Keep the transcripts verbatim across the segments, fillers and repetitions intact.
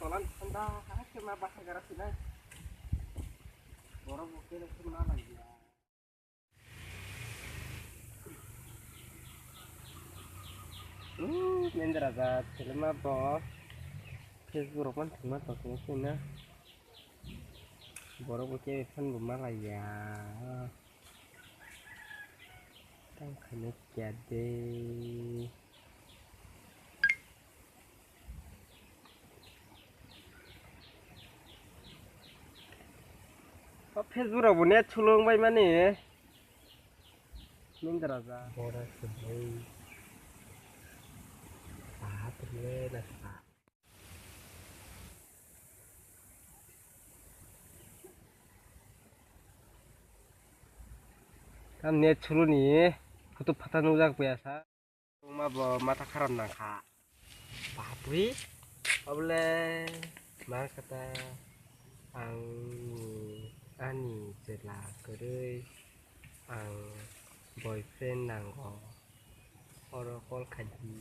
Tolan thanda, ha, khe ma basa gara sina. Borok bo khe ma laiya. Hmm, Mendra da, telema bo. Facebook rok man thangma tongthok sina. Borok bo khe fan bo ma laiya. Tang khainai kya de. O Facebook rok bo net slow wng bai mani. Nindra ja. Bora sumui. Sahat rwle na sa. Tam net slow ni photo phata nukjak puya sa. Wngma bo matha kharap nangkha. Bapri, oble ma kata ang ni ani chwla kwrwi ang boyfriend nango. Oro call khaidi.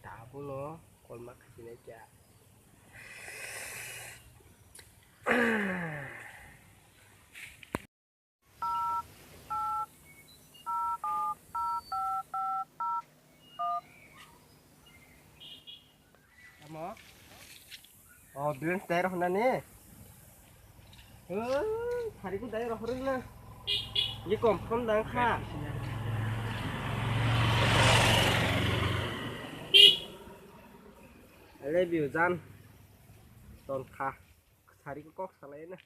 Tabukno call ma khaidi naikha. Tamo? Oh, balance dai rohna ni. Hei, thari ku dai rohor na. Ye confirm dang kha. I love you, jan. Ton kha. Thari ku kok salai na.